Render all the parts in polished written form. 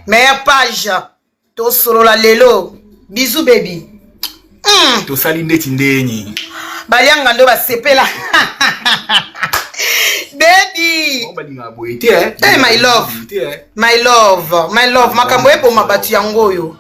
Meilleure page. Tosolola lelo. Bisous baby. Tosali ndeti ndeni. Balianga ndo basepela. Baby. Balinga boye te eh. Hey, my love. My love, my love. Makambo eboma bato yango oyo.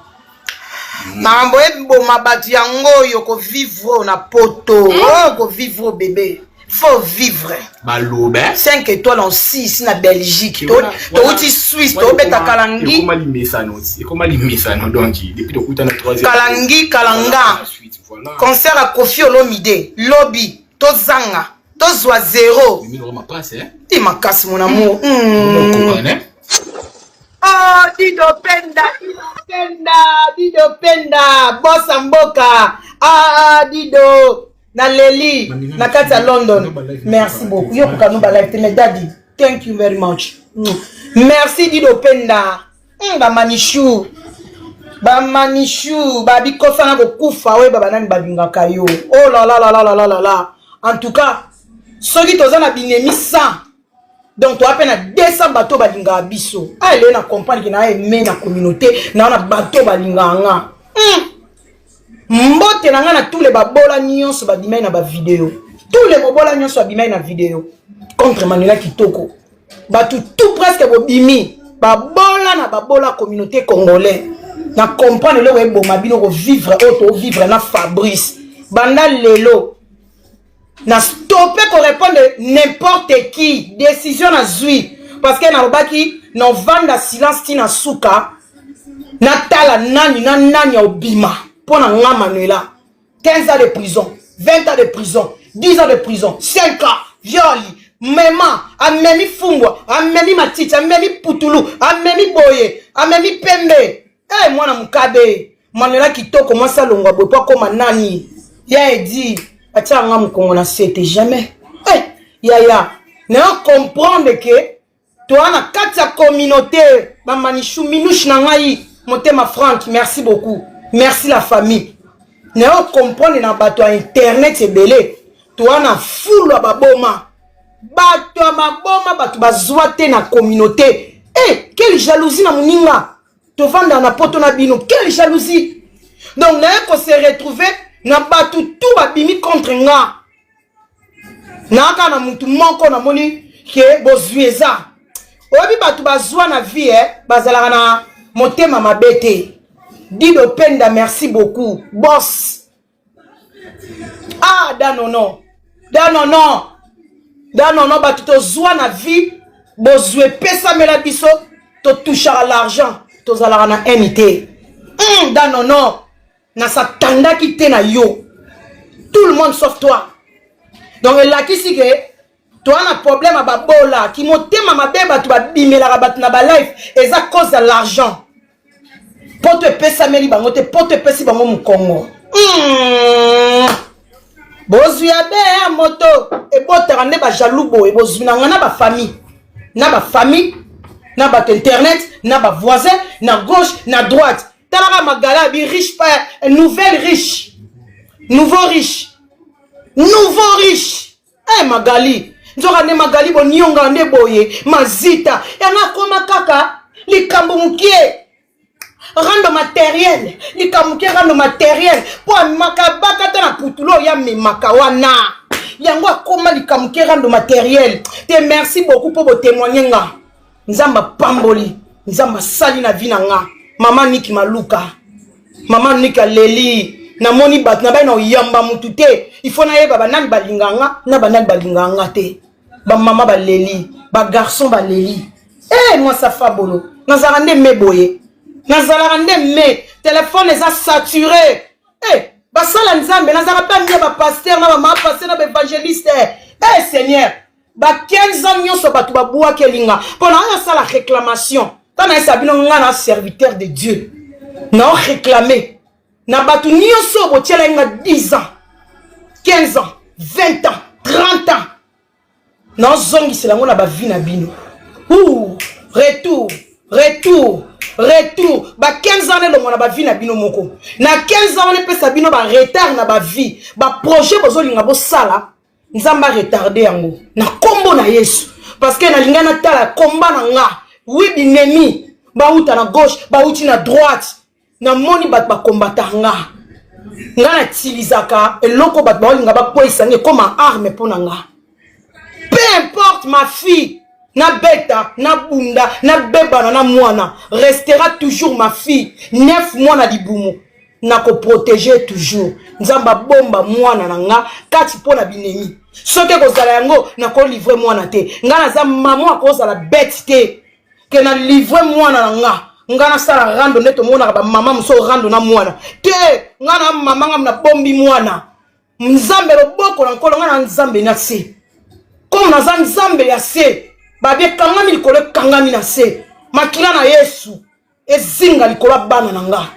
Makambo eboma bato yango oyo kovivre na poto. Oh, kovivre bébé. Faut vivre. Baloba. 5 étoiles en 6 na Belgique. Touti Suisse, tobeta kalangi. Ekoma limesano. Ekoma limesano donc depuis tokutana 3 Kalangi kalanga. Concert à Koffi Olomide, lobby, tozanga, tozwa zéro. Ti makasi mon amour. Oh, Dido Penda, Dido Penda, Dido Penda, bossa mboka. Ah, Dido. Naleli na kati ya London. Merci beaucoup. Yo koka ba live te mais daddy, thank you very much. Merci Dido Penda. Ba manichou. Ba manichou, ba bikosana kokufa oyeba banani balingaka yo. Oh la la la la la la la. En tout cas, soki toza na binemi 100 donc toza mpe na 200 bato balingaka biso. Ah, eleye na comprendre ke na aime na communauté na na bato balingaka nga. Mbote na nga na tous les babola nyonso babimai na bavideo. Tous les mobola nyonso babimai na video contre Manuela Kitoko. Bato tout presque bobimi babola na babola communauté congolais. Na comprendre eloko eboma bino kovivre oyo tovivre na Fabrice. Banda lelo na stoppe ko répondre n'importe qui. Décision na zui parce que nalobaki na ovanda silence ti na suka natala nani na nani ya obima mpo na nga Manuela. 15 ans de prison, 20 ans de prison, 10 ans de prison, 5 ans, viol, mema, amemi fungwa, amemi matiti, amemi putulu, amemi boye, amemi pembe. Eh, mwana mukabe, Manuela Kitoko, mwasi alongwa boye po akoma nani? Ya edi, atia nga mokongo na sete jamais. Eh, yaya, na comprendre que toa na kati ya communauté ba manichou minouche na ngai motema Frank, merci beaucoup. Merci la famille. Na comprendre na bato ya internet ebele, toa na fulu ya baboma. Bato ya maboma, bato bazwa te na communauté. Eh, quelle jalousie na moninga. Tovanda na poto na bino, quelle jalousie. Donc na ko se retrouver na bato tout babimi contre nga. Naka na mutu moko namoni ke bozwi eza. Oyebi bato bazwa na vie eh, bazalaka na motema mabe te. Dido Penda, merci beaucoup. Boss. Ah, danono. Danono. Danono, bato tozwa na vie, bozwi epesamela biso, totouchaka l'argent, tozalaka na haine te. Danono, nasatandaki te na yo. Tout le monde sauf toi. Donc elakisi ke toa na problème ya babola ki motema mabe bato babimelaka bato na ba life eza cause ya l'argent. Poto epesameli bango te, poto epesi bango mokongo. Bozwi ya be ya moto ebotaka nde ba jaloux boye, bozwi na nga na ba famille, na ba famille, na bato internet, na ba voisin, na gauche, na droite. Talaka magala bi riche pa nouvelle riche. Nouveau riche. Nouveau riche. Eh Magali, nzoka nde Magali bonionga nde boye, mazita. Yanga akoma kaka likambo mokie. Rando matériel, likambo mokie rando matériel. Po amaka baka ta na putulo ya memaka wana. Yango akoma likambo mokie rando matériel. Te merci beaucoup po bo témoigner nga. Nzamba pamboli, nzamba sali na vie na nga. Mama Niki Maluka. Mama Niki aleli. Namoni bato na bai na oyamba mutu te. Il faut nayeba banani balinga nga na banani balinga nga te. Ba mama baleli, ba garçon baleli. Eh mwasa Fabolo, nazalaka nde me boye. Nazalaka nde me, téléphone eza saturé. Eh basala Nzambe, nazalaka pe amia ba pasteur na ba mama pasteur na ba évangéliste. Eh Seigneur, ba 15 ans nyonso bato babwakeli nga mpo na oyo asala réclamation. Tana yesa bino nga na serviteur de Dieu. Na réclamer na bato nyonso botiela nga 10 ans, 15 ans, 20 ans, 30 ans. Na ozongisela yango na ba vie na bino. Ouh, retour, retour, retour. Ba 15 ans elongo na ba vie na bino moko. Na 15 ans wana epesa bino ba retard na ba vie, ba projet bozolinga bosala. Nzambe a retardé yango na kombo na Yesu parce que nalinga natala komba na nga. Oui binemi. Bauta na gauche, bauti na droite. Namoni bato bakombata nga. Nga natilizaka eloko bato baolinga bakweyisa nga ekoma arme mpo na nga. Peu importe ma fille, nabeta, nabunda, nabebana na mwana, restera toujours ma fille. 9 mois na libumu, nakoprotege toujours. Nzambe abomba mwana na nga kati mpo na binemi. Soki ekozala yango, nakolivre mwana te. Nga naza mama akozala bete te ke na livre mwana na nga. Nga nasala rando nde tomonaka bamama mosusu rando na mwana te. Nga na mama nga nabombi mwana. Nzambe loboko na nkolo, nga na nzambe na se. Comme naza nzambe ya se, babi ekangami likolo, ekangami na se. Makila na Yesu ezinga likolo ya bana na nga.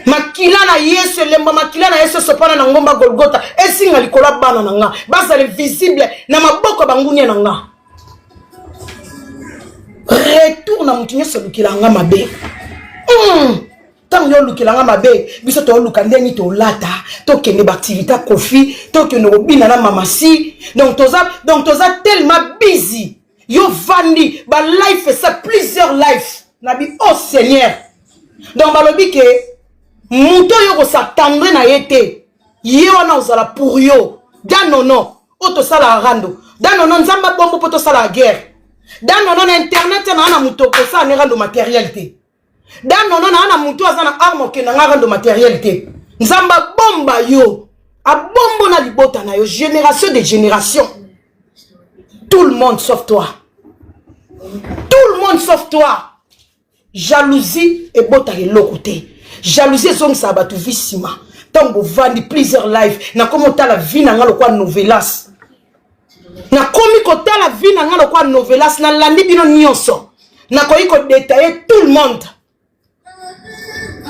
Makila na Yesu elemba, makila na Yesu esopana na ngomba Golgota ezinga likolo ya bana na nga. Bazala visible na maboko ya bangunia na nga. Retour na moto nyonso olukela nga mabe. Ntango yo olukela nga mabe, biso tooluka ndenge tolata, tokende baaktivité ya Kofi, tokende kobina na mamasi. Donc toza tellement busy. Yo vandi balife esa plusieurs life na bi. Oh Seigneur! Donc balobi ke moto oyo kosatendre na ye te, ye wana ozala pour yo. Da nono oyo tosalaka rando, da nono Nzambe abombo mpo tosalaka guerre. Da nono na internet naa na moto kosala ne rando matériel te. Da nono naa na moto aza na arme okenda nga rando matériel te. Nzambe abomba yo, abombo na libota na yo, génération de génération. Tout le monde sauf toi, tout le monde sauf toi. Jalousie ebotaka eloko te. Jalousie ezongisaka bato vi nsima. Ntango bovandi plusieurs live, nakomi otala vie na nga lokwa novelas. Nakomi kotala vie na nga lokwa novelas. Nalandi bino nyonso, nakoki kodétailler tout le monde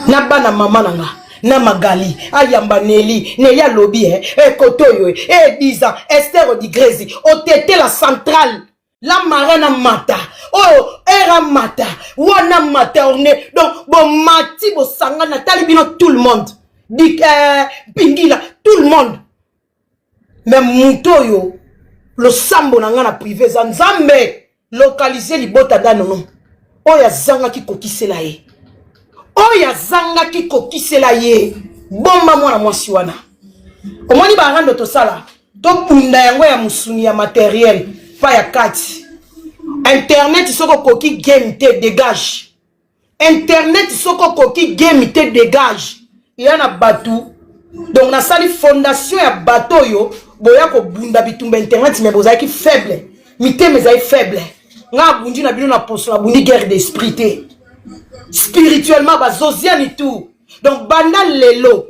na bana mama na nga na Magali ayamba Neli. Neli alobi eh, kote oyo eh, 10 ans Ester Odigrezi otetela centrale la marraine amata oyo ere amata wana mata orne. Donc bomati, bosangani, natali bino tout le monde. Dik, Pingila, tout le monde. Mais moto oyo losambo na nga na privé eza Nzambe localize libota danono oyo azangaki kokisela ye, oyo azangaki kokisela ye. Bomba mwana mwasi wana. Omoni barando tosala, tobunda yango ya mosuni ya matériel pa ya kati. Internet, soki okoki game te, dégage. Internet, soki okoki game te, dégage. Eya na bato. Donc nasali fondation ya bato oyo boya kobunda bitumba internet, mais bozalaki faible, mitema ezali faible. Nga abundi na bino na poso, nabundi guerre d'esprit te, spirituellement bazoziani tout. Donc banda lelo,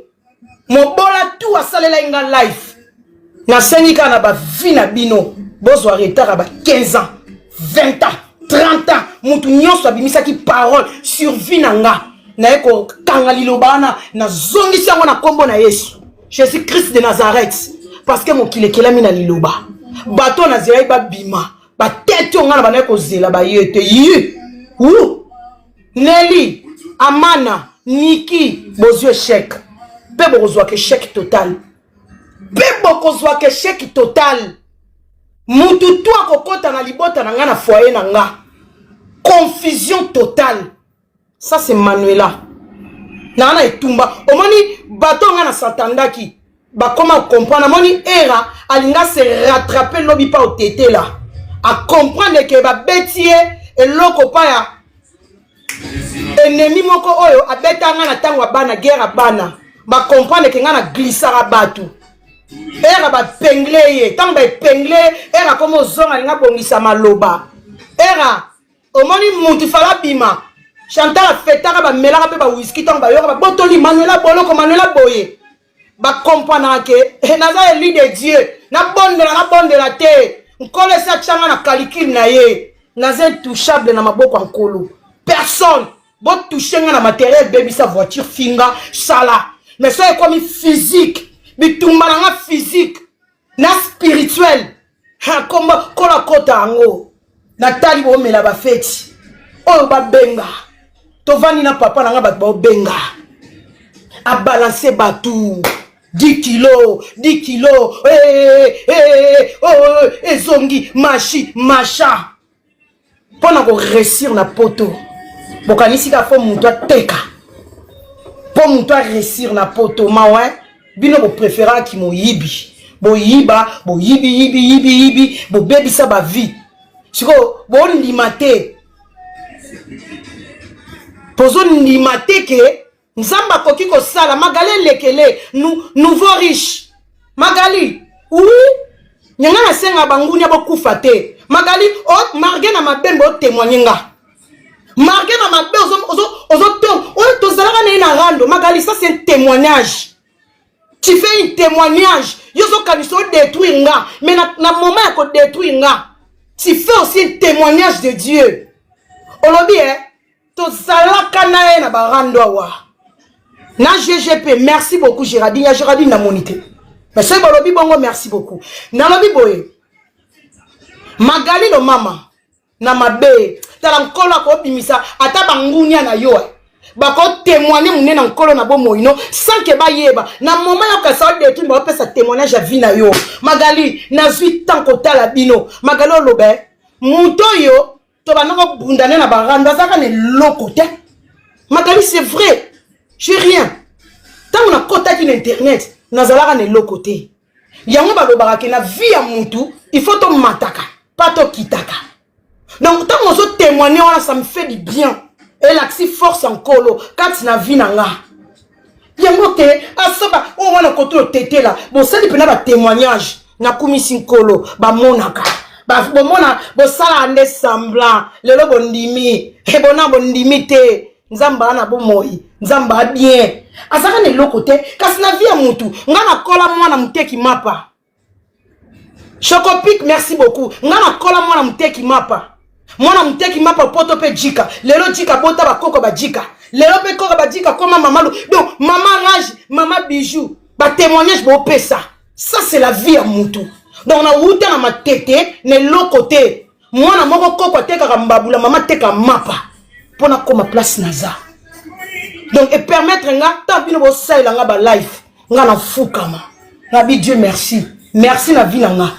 mobola tu asalelai nga life, nasengi kaka na bavie na bino bozwa retard ya ba 15 ans, 20 ans, 30 ans. Mutu nyonso abimisaki parole sur vie na nga, naye kokanga liloba wana, nazongisi yango na nkombo na Yesu, Jésus Christ de Nazareth, parce que mokili ekelami na liloba. Bato oyo nazelaki babima batete oyo ngai na bandaki kozela baye te ye wu Neli Amana Niki, bozwi échec mpe bokozwaka échec total, mpe bokozwaka échec total. Mutu tu akokɔta na libota na ngai, na foyer na nga, confusion totale. Ça c'est Manuela naa na etumba. Omoni bato nga na satandaki bakoma comprendre. Amoni era alinga se rattraper lobi mpa otetela, acomprendre ke babeti ye eloko pa ya ennemi moko oyo abeta nga na ntango ya bana, guerre ya bana. Bacomprendre ke nga na glissaka bato. Era bapengle ye. Ntango baepengle ye, era akoma ozonga, alinga bongisa maloba. Era omoni mutu fala bima. Chantal afetaka, bamelaka mpe bawiski. Ntango bayoka babotoli Manuela boloko, Manuela boye, bakomprenaka ke naza élu de Dieu. Nabondela, nabondela te, Nkolo esi atianga na calcul na ye. Naza intouchable na maboko ya Nkolo. Personne botouche nga na matériel, bebisa voiture, finga, sala. Mais so ekomi physique, bitumba na nga physique na spirituel, komba kola kota yango. Natali bomela bafeti oyo babenga, tovandi na papa na nga, bato baobenga, abalance bato 10 kilo, 10 kilo, hey, hey, hey, oh, ezongi mashi masha. Mpo na koresir na poto, bokanisi kaka fo moto ateka mpo moto aresir na poto. Mawa, bino bopreferaki moyibi, boyiba, boyibi yibi yibi yibi, bobebisa bavie. Sikoyo bondima te, tozondima te ke Nzambe akoki kosala. Magali elekele nouveau riche. Magali, oui, nyanga nasenga bangunia bokufa te. Magali, o marge na mabe mbo témoigner nga. Marge na mabe ozo ozo ozo to oyo tozalaka na ye na rando. Magali, ça c'est un témoignage. Tu fais un témoignage. Yo ozokanisa odétruire nga, mais na moment ya kodétruire nga, tu fais aussi un témoignage de Dieu. Olobi eh, tozalaka na ye na barando awa na GGP. Merci beaucoup Gérardine. Ya Gérardine namoni te, mais soki balobi bongo, merci beaucoup. Nalobi boye, Magali lo mama na mabe, tala, Nkolo akobimisa ata bangunia na yo bakotémoigne monene na Nkolo na bomoi no sans ke bayeba. Na moment ya okasa odétruire, baopesa témoignage ya vie na yo. Magali, nazwi temps kotala bino. Magali, oloba moto oyo tobanda kobundane na barando azalaka na eloko te. Magali, c'est vrai, j'ai rien. Ntango nakɔtaki na internet, nazalaka na eloko te. Yango balobaka ke na vie ya mutu, il faut tomataka pa tokitaka. Donc ntango ozotémoigne wana, ça me fait du bien, elakisi force ya Nkolo kati na vie na nga. Yango te asoba oyo wana koto otetela, bosali mpena batémoignage. Nakumisi Nkolo. Bamonaka, bomona, bosalaka nde semblant. Lelo bondimi, ebona bondimi te. Nzambe aa na bomoi, Nzambe a bien, azalaka na eloko te. Kasi na vie ya mutu, nga nakola mwana moteki mapa. Chocopic, merci beaucoup. Nga nakola mwana moteki mapa, mwana moteki mapa poto mpe jika. Lelo jika bota bakoko bajika, lelo mpe koko bajika koma mama lu. Donc mama Rage, mama Bijou, batémoignage bopesa, ça c'est la vie ya mutu. Donc nawuta na matete na eloko te. Mwana moko koko atekaka mbabula, mama ateka mapa mpo nakóma place naza. Donc epermettre nga, ntango bino bosalela nga balive, nga nafukama, nabi Dieu merci, merci na vie na nga,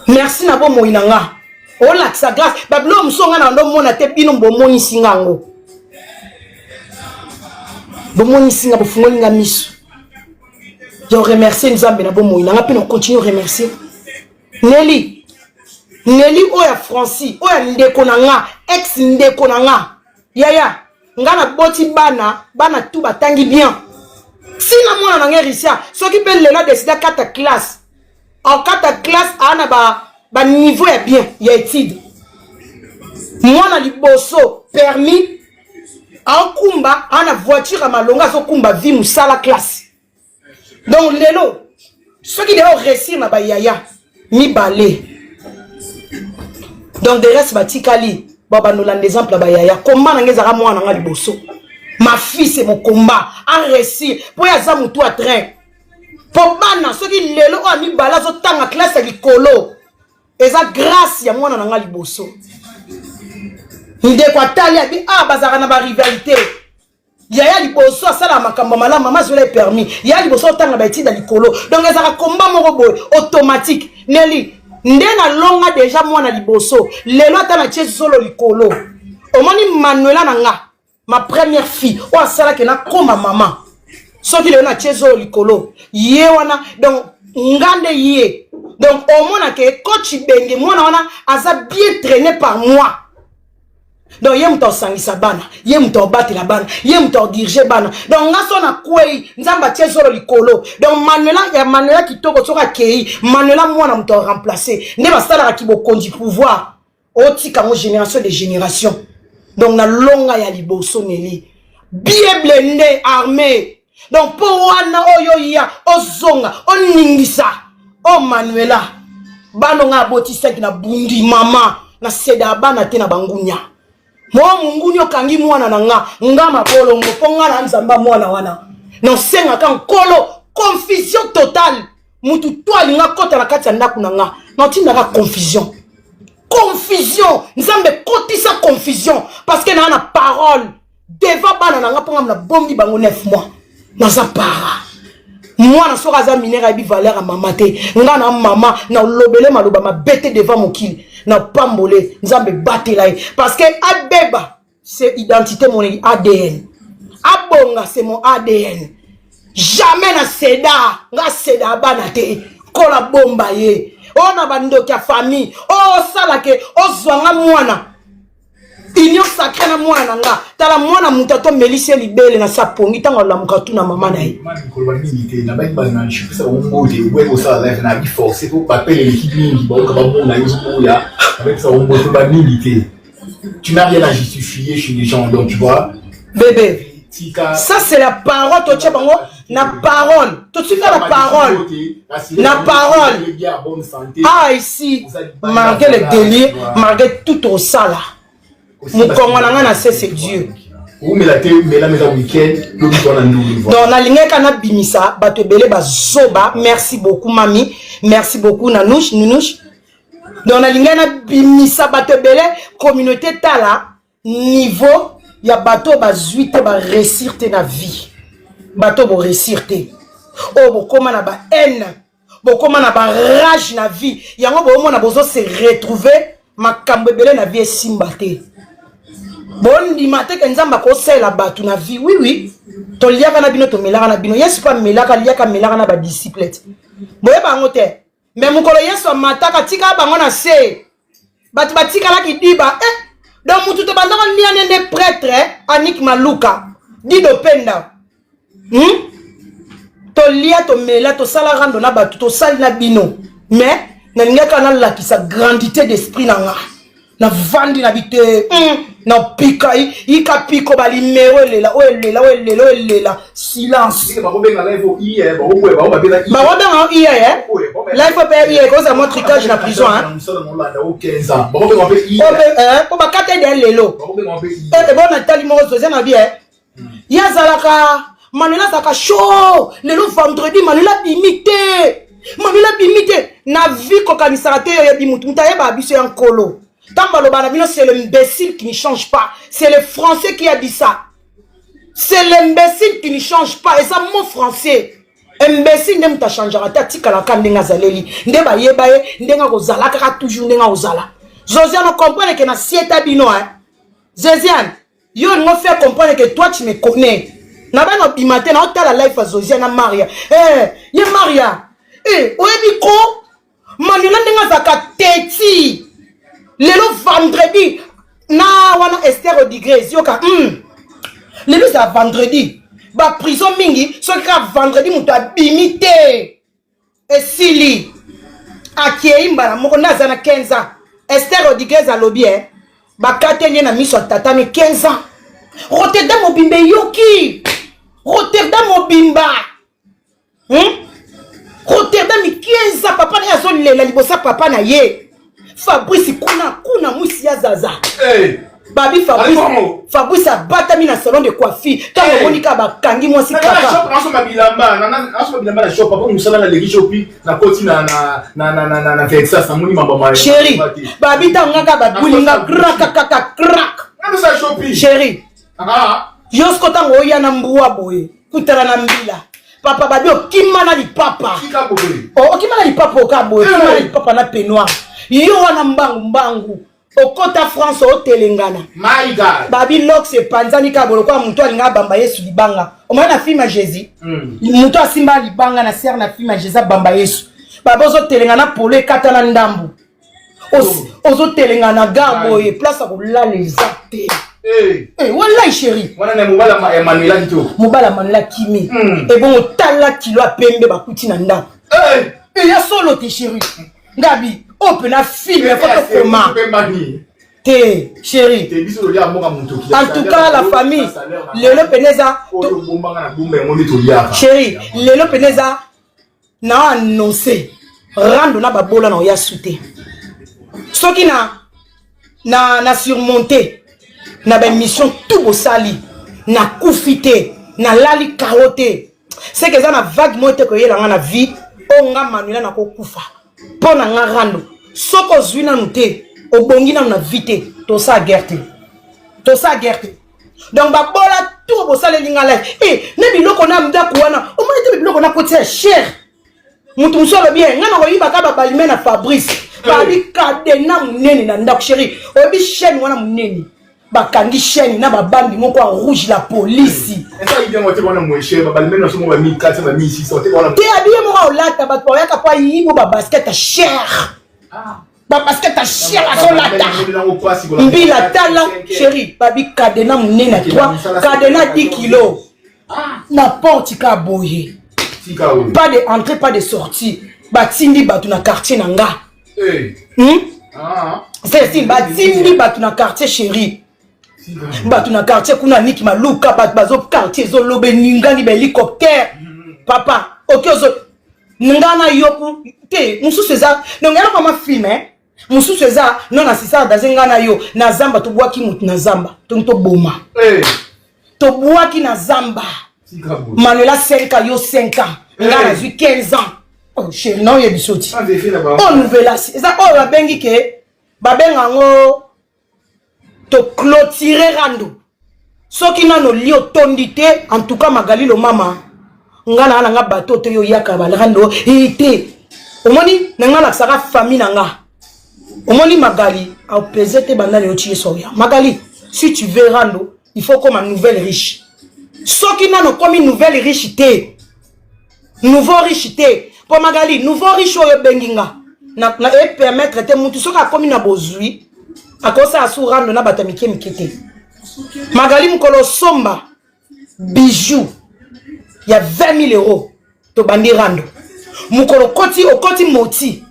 merci na bomoi na nga. Olakisa grâce, babiloko mosusu nga na ndomona te, bino bomonisi nga yango, bomonisi nga, bofungoli nga miso. Yo remercie Nzambe na bomoi na nga mpe na continue remercier Neli, Neli oyo ya Francis, oyo ya ndeko na nga, ex ndeko na nga, yaya nga. Naboti bana, bana tu batangi bien. Sina mwana na ngai Risia, soki mpe lelo adécider akata classe, akata classe, aa na baniveau ba ya bien ya étude. Mwana liboso permis aokumba, aa na voiture ya malonga, azokumba vie, mosala, classe. Donc lelo soki lelo réussir na bayaya mibale, donc de reste batikali babandolanda exemple ya bayaya. Komba na ngai ezalaka mwana na nga liboso, ma fille, c'est mon combat a réussir mpo ye aza motu ya train. Mpo bana, soki lelo oyo mibale azotanga classe ya likolo, eza grâce ya mwana na nga liboso. Ndeko atali abi ah, bazalaka na barivalité. Yaya liboso asalaka makambo malamu, mama azwela ye permis. Yaya liboso otanga baétude ya likolo. Donc ezalaka komba moko boye automatique. Neli nde nalonga déjà mwana liboso. Lelo ata natie zolo likolo, omoni Manuela na nga, ma première fille oyo asalaki nakóma mama, soki lelo natie zolo likolo, ye wana. Donc nga nde ye. Donc omona ke coach Benge, mwana wana aza bien traîné par moi. Donc ye moto asangisa bana, ye moto abatela bana, ye moto adirige bana. Donc nga so nakwei, Nzambe atie zolo likolo. Donc Manuela ya Manuela kitoko, soki akei, Manuela mwana moto aremplace. Nde basalaka kibokonzi, pouvoir otika yango génération de génération. Donc nalonga ya liboso Neli, bien blindé, armé. Donc mpo wana oyo ya ozonga oningisa o Manuela, bana nga abotisaki na bundi, mama naseda bana te na bangunya. Mo monguni okangi mwana na nga, nga mabolongo mpo nga na Nzambe mwana wana nasengaka Nkolo confusion totale. Mutu to alinga kota na kati ya ndako na nga, natindaka confusion, confusion. Nzambe kotisa confusion, parce que naa na parole devant bana na nga, mpo nga nabombi bango 9 mois, naza para. Mwana soki aza mineur ayebi valeur ya mama te. Nga na mama na lobele maloba mabe te devant mokili. Na pambole Nzambe batela ye parce que abeba c'est identité mon ADN. Abonga c'est mon ADN. Jamais na seda nga seda bana te. Kola bomba ye. Ona bandoki ya famille. Osala ke ozwa nga mwana. Union sacrée na mwana na nga. Tala mwana moto atomelisi ye libele na sa pongi ntango alamuka tuna mama na ye. Koloba mingi te na baki bana na pesa bango mbote oboyi kosala live na bi force po bapele eleki mingi bayoka bamona yo ozoboya nabakisa bango mbote ba mingi te. Tu n'as rien à justifier chez les gens, donc tu vois. Bébé, Tika. Ça c'est la parole, toi tu as bango na parole. Tout de suite la parole. Na parole. Ah ici, malgré le délire, malgré tout au sala. Mokongo na nga na se c'est Dieu. Oumela te mela mela week-end lobi twana ndulu. Donc nalingaki kaka nabimisa bato ebele bazoba. Merci beaucoup mami, merci beaucoup Nanouche, Nunouche. Donc nalingaki nabimisa bato ebele communauté tala niveau ya bato bazwi te ba réussir te na vie. Bato bo réussir te. Oyo bokoma na ba haine, bokoma na ba rage na vie. Yango bomona bozo se retrouver makambo ebele na vie esimba te. Bondima te ke Nzambe akosalela bato na vie. Oui oui, toliaka na bino, tomelaka na bino. Yesu mpe amelaka, aliaka, amelaka na ba disciples te. Boyeba yango te. Mais mokolo Yesu amataka, atikaka bango na se. Bato batikalaki diba. Donc mutu tobandaka lia ne nde prêtre Annick Maluka, Dido Penda. Tolia, tomela, tosala rando na bato, tosali na bino. Mais nalingaka nalakisa grandité d'esprit na nga. Navandi na bite, na pika, ika piko ba limero elela, oyo elela, oyo elela, oyo elela, silence. Bakobenga live o iye, bakoboya, bango babela iye. Bakobenga o iye, eh? Live o pe iye, koza mwa trucage na prison, hein? Mosala na Hollande, o 15 ans. Bakobenga pe iye. O pe, eh, po bakata ede lelo. Bakobenga pe iye. Eh, bon, natali moko zoze na bi, eh? Ye azalaka, Manuel azalaka chaud. Lelo vendredi, Manuel abimi te. Manuel abimi te. Na vie kokanisaka te yo yebi mutu, mutu ayeba biso ya nkolo. Tant baloba na bino, c'est l'imbécile qui ne change pas. C'est le français qui a dit ça. C'est l'imbécile qui ne change pas. Et ça, mot français. Imbécile nde mutu achangeaka te, atikalaka ndenge azaleli. Nde bayeba ye, ndenge akozala kaka toujours ndenge akozala. Josiane, comprendre que na sieta bino, hein. Josiane, yo olingo faire comprendre que toi tu me connais. Na bana obima te, na otala life ya Josiane na Maria. Ye Maria. Oyebi ko Manuela ndenge azalaka teti. Lelo vendredi na wana Esther Rodriguez yoka, Lelo eza vendredi. Ba prison mingi soki kaka vendredi moto abimi te. Esili. Akei mbala moko nde aza na 15 ans. Esther Rodriguez alobi, bakateli ye na miso ya tata ne 15 ans. Rotterdam mobimba eyoki. Rotterdam mobimba. Rotterdam 15 ans, papa na ye azolela liboso ya papa na ye. Fabrice kuna kuna mwisi ya zaza. Hey. Babi Fabrice, Allez, bongo. Fabrice abatami na salon de coiffure. Tango Hey. omoni kaka bakangi mwasi Na, na kaka. shop, nasomba bilamba, na, na, nasomba bilamba na shop, papa mosala na leki shopi, na koti na, na, na, na, na, na, na Texas, namoni mamba ma- Chérie, ma- te. babi tango nga kaka babuli nga Nasomba crack, crack, crack, crack. Na losa shopi. Chérie. Ah. Yo siko tango oya na mbwa boye, kutana na mbila. Papa babi okima na lipapa. Tika boye. Oh, okima na lipapa oka boye, okima na Hey. lipapa na peignoir. Yo wana mbangu mbangu. Okota France otelengana. My God. Babi lox epanzani ka boloko ya mutu alinga bamba Yesu libanga. Omona na film ya Jésus. Mutu asimba libanga na serre na film ya Jésus bamba Yesu. Babi ozotelenga na polo ekata na ndambu. Ozotelenga na gare boye, place ya kolala eza te. Hey. Hey, wallahi chérie. Wana na mobala ya Manuela kitoko. Mobala ya Manuela kimi. Ebongo tala kilo ya pembe bakuti na ndako. Hey. Eh, ya solo te chérie. Ngabi, oyo pena film ya foto koma. Te chérie. Te biso tolia mboka motoki. En tout cas la famille, lelo pena eza oyo bombanga na bomba yango nde toliaka. Chérie, lelo pena eza na annoncé rando na babola na oya sute. Soki na na na surmonter na ba mission tout bosali na kufi te, na lali kao te. C'est que eza na vague moko te koyela nga na vie oyo nga Manuela nakokufa mpo na nga rando. Soki ozwi nanu te, obongi nanu na vie te, tosala guerre te. Tosala guerre te. Donc babola Toko bosaleli nga live e na biloko na ndako wana, omoni te biloko nakotisa ya cher. Moto mosusu alobi ye ngai nakoyibaka babalime na Fabrice babi kadena monene na ndako. Chéri, oyebi chaîne wana monene, bakangi chaîne na babandi moko ya rouge, la polisi. Te, abi ye moko aolata, bato baoyaka mpo ayibo babasket ya cher, babasket ya cher azolata mbila. Tala chéri, babi kadena monene ya 3 kadena 10 kilo na porte ka boye, pas de entrée, pas de sortie. Batindi bato na quartier na nga, Cécile, batindi bato na quartier, chéri, bato na quartier kuna, niki maluka, bato bazo quartier ezoloba, eningani, bahélicoptère. Papa oki ozo nga na yoku te. Mosusu eza donc eloko ma film, mosusu eza non na sisara daze. Nga na yo na zamba, tobwaki motu na zamba, tongi toboma, tobwaki na zamba. Manuela 5 ans, yo 5 ans, nga nazwi 15 ans. Oh chéri, na oyebi so ti oyo nouvelasi eza oyo babengi ke babenga yango toclôturer rando. Soki nano li otondi te, en tout cas Magali Lomama, nga na nga bato te yo oyaka barando e te. Omoni na nga lakisaka famille na nga. Omoni Magali aopese te banda lelo ti Yesu oya. Magali, si tu veux rando, il faut koma nouvelle riche. Soki nano okomi nouvelle riche te, nouveau riche te, mpo Magali nouveau riche oyo ebengi nga na epermettre te. Mutu soki akomi na bozwi, akosala su rando na bato ya mike mike te. Magali, mokolo osomba bijou ya 20 000 euros, tobandi rando. Mokolo okoti, okoti moti,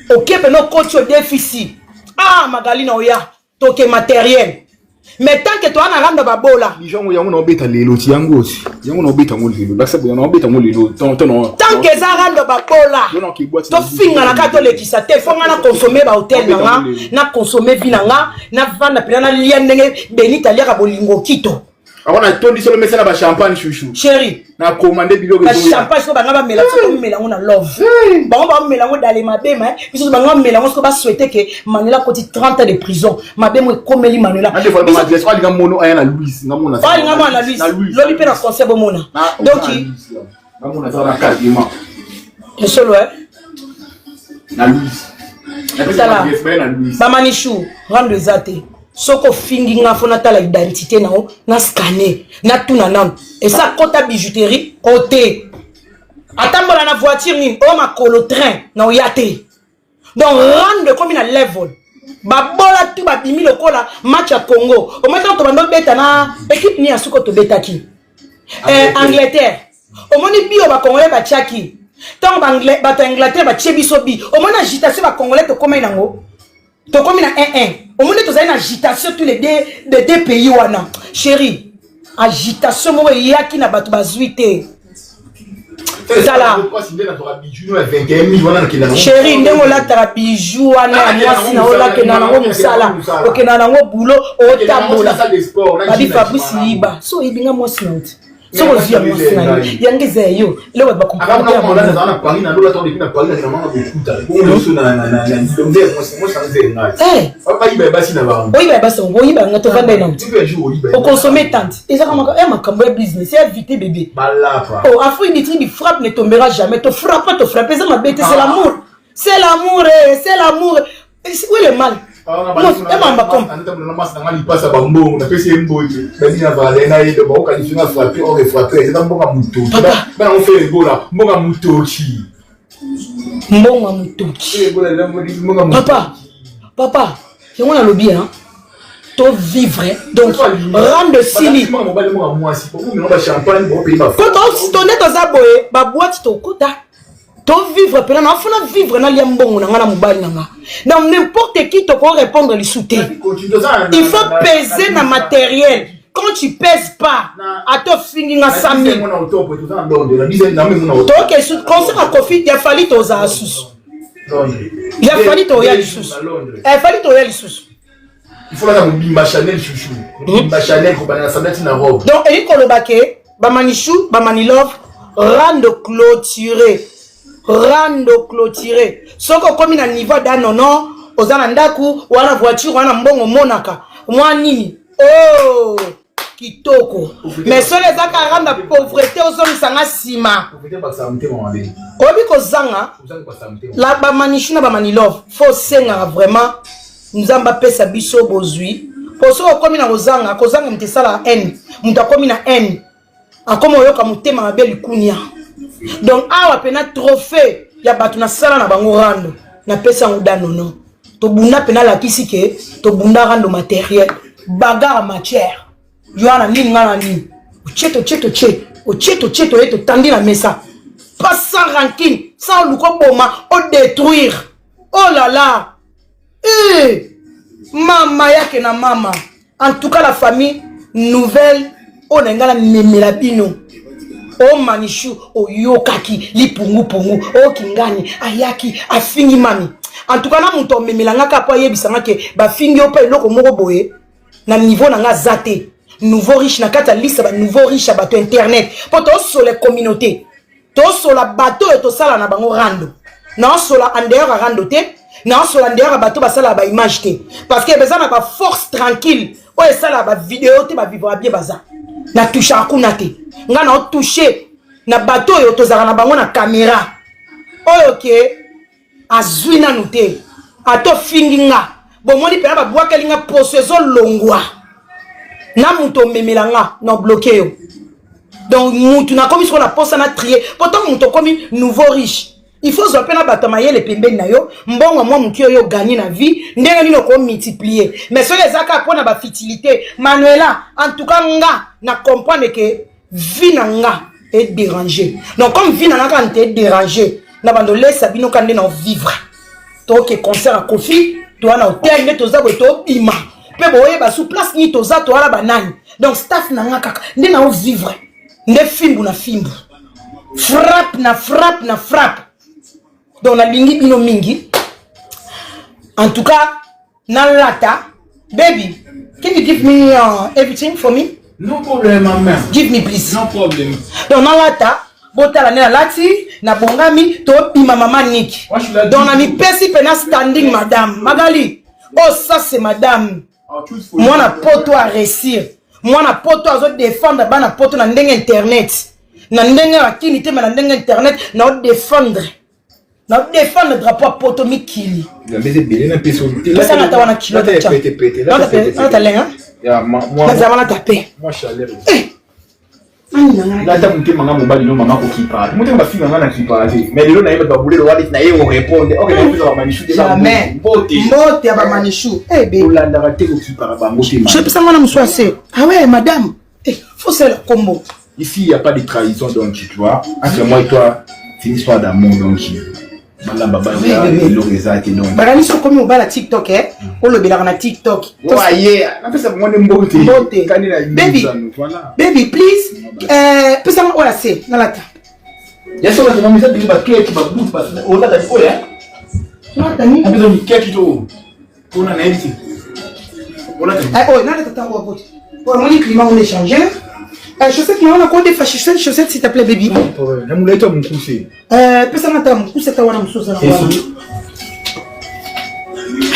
oke pene, okoti odefisi, ah Magali, na oya toke matériel. Mais tant que toa na rando babola. Yango, yango naobeta lelo ti, yango ti, yango naobeta yango lelo, lakisa boye, naobeta yango lelo tant que eza rando babola, tofingana kaka, tolekisa te. Fo nga na consommer bahotel na nga, na consommer vie na nga, navanda mpena, nalia ndenge Benita aliaka bolingo kito. Ako natondi solo mesa na bachampagne, chouchou. Chéri. Na commande biloko. Bachampagne soko banga bamela, soko bamela yango na love, bango bamela yango dale mabema. Biso bango bamela yango soko basouhaite ke Manuela akoti 30 ans de prison, mabemo ekomeli Manuela. Alinga mono aya na Louise. Alinga mwana na Louise lobi mpe na conseil bomona. Donc esolo na Louise. Tala, bamanichou, rando eza te. Soki ofingi nga, fo natala identité na yo, na scanner, natuna nanu esa kota bijouterie o te, atambola na voiture nini, oyo makolo train na oya te. Donc rando ekomi na level babola tu babimi lokola match ya Congo. Omoi ntango tobanda obeta na équipe nini ya suko tobetaki, Angleterre, omoni bio bacongolais batiaki. Ntango bato ya Angleterre batie biso bi, omoni agitation bacongolais tokomai nango, tokomi na 1-1. Omoni tozali na agitation tous les deux, de deux pays wana. Chéri, agitation moko eyaki na bato bazwi te. Tala chéri, ndenge olataka bijou wana ya mwasi na olakenda nango mosala, okenda nango bulo, otambola, babi Fabrice yiba. So oyebi nga mwasi na yo te, soki ozwi ya mwasi na yo, yango eza ya yo. Eloko bato bakomprendre. Oyiba ya basi yango, oyiba yanga, tovanda ye nango, okonsome tante. Ezaka ya makambo ya business ya vite bébé. Oh, Afrique du tribu frappe ne tombera jamais. To frappe, to frappe, eza mabe te. C'est l'amour, c'est l'amour, c'est l'amour. Où est le mal? Emamba comme lipasa bambongo, napesi ye mbote, bani na vale na ye, baokanisi na frappe or frappe eza mboka motoki, banango fe ebola mboka motoki. Mbongo ya motoki, papa, papa, yango nalobi to vivre. Donc rando esili po nde toza boye, baboîte tokota, tovivre mpena nafuna vivre, nalia mbongo na nga na mobali na nga. Donc n'importe qui toko répondre lisu te. Il faut peser na matériel. Quand tu pèses pas, ata ofingi nga 100 000, toke concert ya Kofi ya Fally, tozala susu ya Fally, toya lisusu ya Fally, toya lisusu. Il faut lata mobimba Chanel, chouchou, mobimba Chanel, kobanda na sandati na robe. Donc eyi koloba ke bamanichou, bamanilove, rando clôturé, rando clôturé. Soki okomi na niveau da nono, oza na ndako wana, voiture wana, mbongo omonaka mwa nini. Oh! Kitoko. Mais soki eza kaka rando ya pauvreté, ozongisa nga nsima. Oyebi kozanga la bamanichu na bamanilove, fo osengaka vraiment Nzambe apesa biso bozwi, po soki okomi na kozanga, kozanga moto esalaka haine. Moto akomi na haine, akomi oyoka motema mabe, likunia. Donc awa pena trophée ya bato nasala na bango rando, napesa yango danono. Tobunda pena, alakisi ke tobunda rando matériel, bagarre matière. Yo wana nini, nga na nini, otie totie totie, otie totie, toye totandi na mesa, pas sans rancune, sans oluka oboma, odétruire. Oh là là, eh, mama yake na mama. En tout cas la famille, nouvelle oyo na ngai namemela bino, o Manishu oyokaki lipungupungu okingani ayaki afingi mami. En tout cas na moto omemela nga kaka po ayebisa nga ke bafingi yo mpo eloko moko boye na niveau na nga aza te nouveau riche na kati ya liste ya banouveau riche ya bato internet, mpo tosola communauté, tosola bato oyo tosala na bango rando. Naosola en dehors ya rando te, naosola en dehors ya bato basalaka baimage te, parce que eza na baforce tranquille oyo esalaka bavideo te, bavivra bien, baza na touchaka kuna te. Nga naotouche na bato oyo tozalaka na bango na caméra, oyo ke azwi nanu te, ata ofingi nga, bomoni mpena babwakeli nga poso ezolongwa na moto omemela nga na bloke yo. Donc mutu nakomi sikoyo na posa na trie, po ntango moto okomi nouveau riche, il faut ozwa mpe na bato ya mayele pembeni na yo. Mbongo mwa moke oyo oganye na vie, ndenge nini okomultiplie? Mais soki eza kaka mpo na bafutilité, Manuela, en tout cas nga na comprendre ke vie na nga edérange. Donc comme vie na nga kaka nte edérange na bando lesa bino ka nde na vivre, toke concert ya Kofi, toa na hotel nde toza boye, tobima mpe boyeba su place nini toza, toala banani. Donc staff na nga kaka nde na ovivre nde fimbu na fimbu, frappe na frappe na frappe. Donc nalingi bino mingi. En tout cas nalata. Baby, can you give me everything for me? No problem, mama. Give me, please. No problem. Donc nalata, botala nde nalati, nabongami, tobima mama Niki. What should I Donc do? na mipesi mpena standing madame Magali. Oh, ça c'est madame. I'll choose for you. Mwana poto a réussir, mwana poto azodefendre bana poto na ndenge internet, na ndenge ya kini te, me na ndenge internet naodefendre drapeau ya poto mikili. Nzambe ebele na pesa. Pesanga ata wana kilo. Lata ya pete pete. Nata lenga. Ya ma moi. Nazala nata pe. Moi chaleur. Eh. Ani na ngai. Lata motema nga mobali no mama kokipa. Motema bafinga nga na kipa te. Mais lelo na ye bato babulelo wana na ye o répondre. OK, na pesa ba manishu te. Jamais. Mbote. Mbote ya bamanishu. Eh be. Olandaka te, kokipaka bango te. Je pesanga wana mosu ase. Ah ouais madame. Eh, faut c'est la combo. Ici, il n'y a pas de trahison, donc tu vois. Entre moi et toi, c'est une histoire d'amour, donc. Balamba Oui, baza bébé. eloko eza te, donc. Bakani so okomi mobala TikTok, eh? Olobelaka na TikTok. Oye, napesa bango nde mbote. Mbote. Kani na Baby. Nzano, voilà. Baby, please. Eh, pesanga oyo ase nalata. Ya solo tena misa bili bakeki babutu bas olata ni oya. Nalata nini? Napesa mikeki to. Pona na yebi te. Olata ni. Eh, oyo nalata ntango ya boti. Oyo amoni climat on échange. Eh, chaussette na wana kodefa chaussette, chaussette s'il te plaît, baby. Na mulaito ya mokuse. Eh, pesanga ata mokuse, ata wana mosusu oza na wana.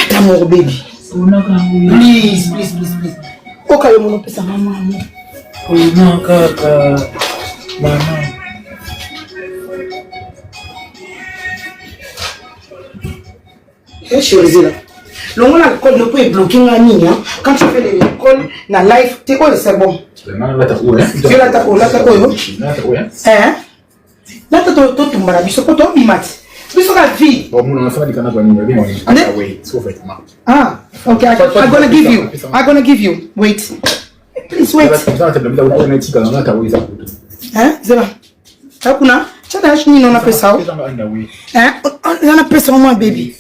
Ata moko, baby. Please, please, please, please. Oka yo mono pesa mama mo. Pona kaka mama. Eh, chérie, zela. Longola alcool no po ebloke nga nini, hein? Quand tu fais l'alcool na live te, oyo c'est bon. Nalata oyo. Yo lata oyo, lata oyo. Nalata oyo. Eh? Lata totumba na biso po tobima ti. Biso ka vie. Bon, mon enfant dit qu'on a pas mis Nde- oui, sauf vêtement. Ah, okay. I'm gonna give you. I'm gonna give you. Wait. Please wait. Hein? Zela. Hakuna. Chana yashi nini ona pesa o? Hein? Ona pesa o mwa baby.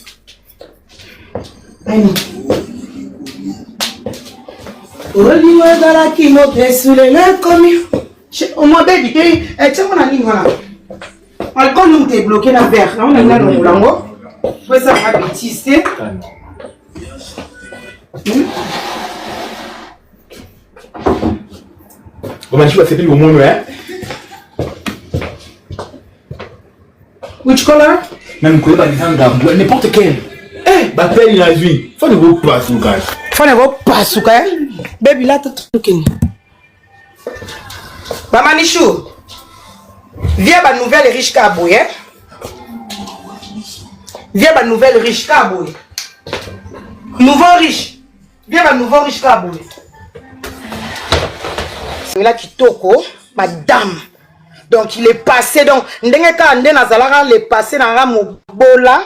Aini. Olingo ezalaki mopesu, lelo ekomi omwa baby te. Tiango na nini wana? Alcool nini te bloqué na verre. Naona nini nalongola yango? Po esalaka bêtise te. Bon, basepeli komono, hein? Which color? Même koyeba eza ngambo, n'importe quel. Eh, bapeli na zwi. Fani kopasuka. Fana kopasuka, eh? Baby, lata tokende. Bamanichou, via ba nouvelle riche ka boye, eh? Via ba nouvelle riche ka boye. Nouveau riche. Via ba nouveau riche ka boye. La kitoko, madame. Donc il est passé donc ndenge kaka nde nazalaka le passé na nga mobola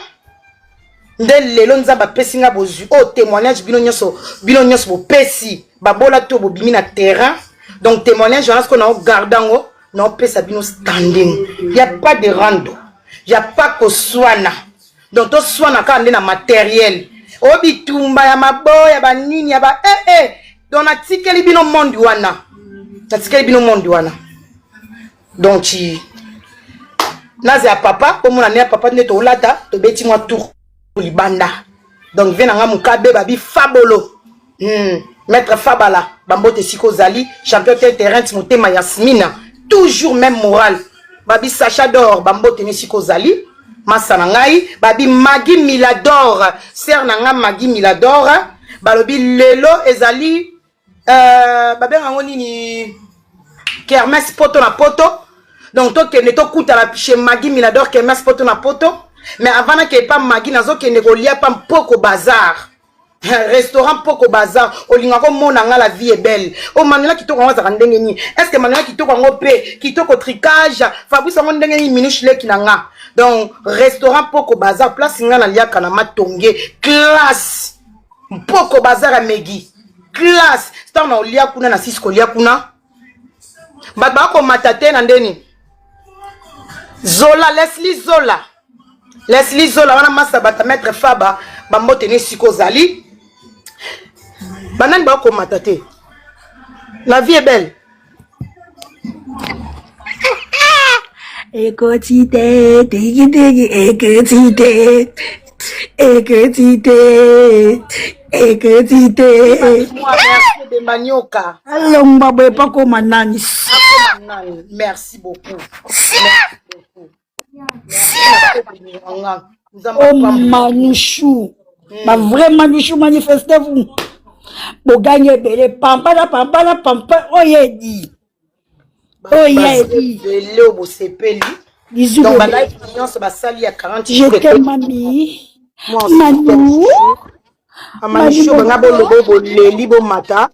nde lelo nzambe apesi nga bozwi oyo témoignage bino nyonso bino nyonso bopesi babola to bobimi na terrain donc témoignage wana sikoyo nao garde yango naopesa bino standing ya pas de rando ya pas koswana donc toswana kaka nde na matériel oyo bitumba ya maboya banini ya ba eh, eh. Donc natikeli bino monde wana, natikeli bino monde wana. Donc naza ya papa omona nde ya papa nde tolata tobeti mwa tour libanda. Donc vie na nga mokabe babi fabolo maître Fabala bambote esika ozali champion te terrain motema Yasmina toujours même moral babi Sacha d'or bambote esika ozali masa na ngai babi Magi Milador sœur na nga Magi Milador balobi lelo ezali babenga yango nini kermesse poto na poto. Donc tokende tokutana chez Magi Milador kermesse poto na poto. Mais avant nakeye pa Magi, nazokende kolia pa Mpoko Bazar, restaurant Mpoko Bazar. Olinga komona nga la vie est belle. O Manuela kitoko yango azalaka ndenge nini? Est ce que Manuela kitoko yango mpe kitoko tricage Fabrice yango ndenge nini minuche leki na nga? Donc restaurant Mpoko Bazar, place nga naliaka na matonge classe. Mpoko Bazar ya Megi classe. Ntango na olia kuna na sisi kolia kuna bato bakomata te na ndeni Zola Leslie Zola Leslie Zola wana masa bata maître Faba bambote ne esika ozali. Banani bakomata te? La vie est belle. Ekoti te, tiki tiki, ekoti te, ekoti te, ekoti te. Merci Bemba Nyoka. Alongba boye pakoma nani? Akoma nani? Merci beaucoup, merci beaucoup. Oh Manouchou, ba vrai Manouchou, manifestez-vous. Boganye ebele pampa na pampa na pampa oyo edi. Oyo edi. Ebele oyo bosepeli. Bisous. Donc Bébé. Balive nyonso basali ya 40 Je t'aime mami. Manu. Amanisho banga boloba boleli bomata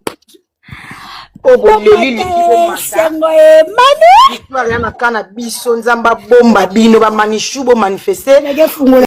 oyo boleli leki bomata. Sengo e Manu. Victoire ya na ka na biso. Nzambe abomba bino bamanishu bomanifeste. Nake fungola.